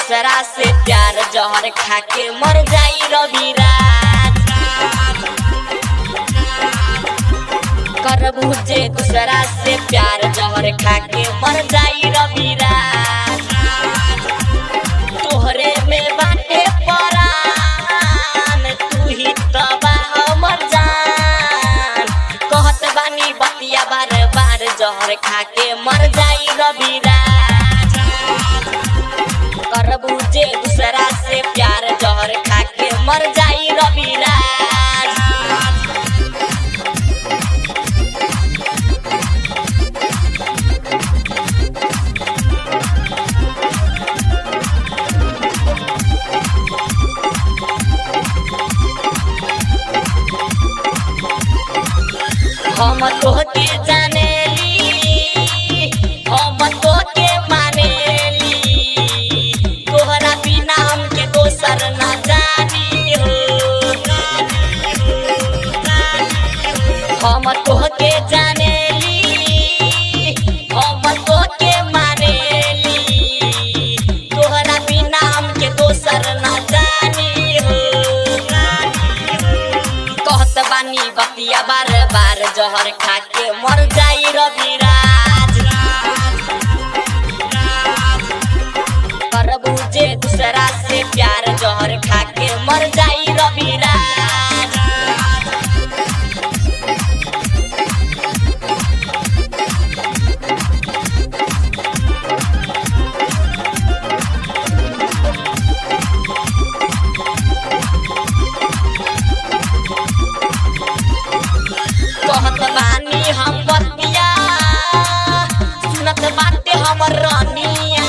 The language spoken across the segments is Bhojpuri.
दूसरा से प्यार जहर खाके मर जाई रविराज। करबू जे दूसरा से प्यार जहर खाके मर जाई रविराज। तोहरे में बाटे परान, तू ही तो बा हमर जान। कहत बानी बतिया बार बार जहर खाके मर जाई रविराज। करबू जे दूसरा से प्यार जहर खाके मर जाई रविराज। हम तोहके जानेली, हम तोहके मानेली, तोहरा बिना हमके दोसर ना जानी हो। हम तोहके जानेली, हम तोहके मानेली, तोहरा बिना हमके दोसर ना जानी हो। कहत बानी बतिया बार बार जहर खाके मर जाई रविराज। करबू जे दूसरा से प्यार जहर खाके मर जाई रविराज। कहत बानी हम बतिया, सुनत बाटे हमर रनिया,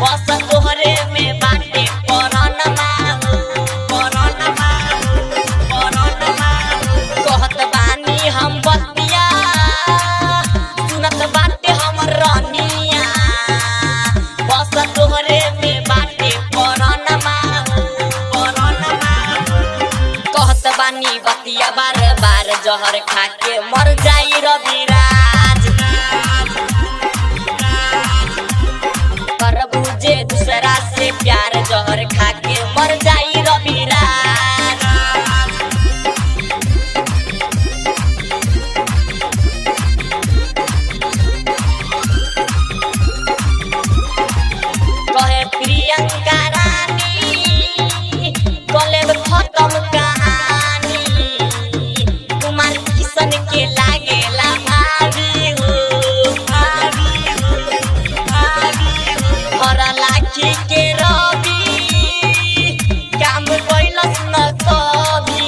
बस तोहरे में बाटे परनमा हो, परनमा हो, परनमा हो। कहत बानी हम बतिया, सुनत बाटे हमर रनिया, बस तोहरे में बाटे परनमा हो, परनमा हो। कहत बानी बतिया बार बार जहर खाके मर जाई रविराज। करबू जे दूसरा से प्यार जहर खाके मर जाई रविराज। कहे प्रियंका रानी कलेब खत्म कहानी, कुमार किशन के लागेला भाभी हो, भाभी हो, भाभी हो। हर लाखी के रवि काम कैलस न कभी,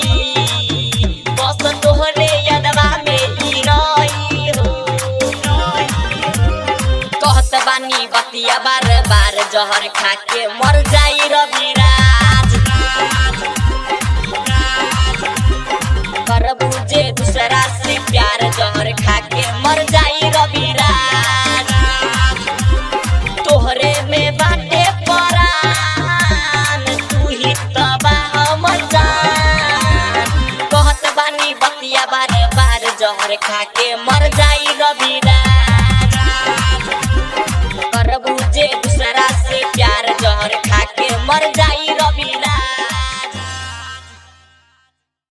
बस तोहरे यादवा में ही रही हो। कहत बानी बतिया बार बार जहर खाके मर जाई रविराज। करबू जे दूसरा से प्यार जहर खाके मर जाई रविराज। तोहरे में बाटे परान, तू ही तो बा हमर जान। कहत बानी बतिया बार बार जहर खाके मर जाई।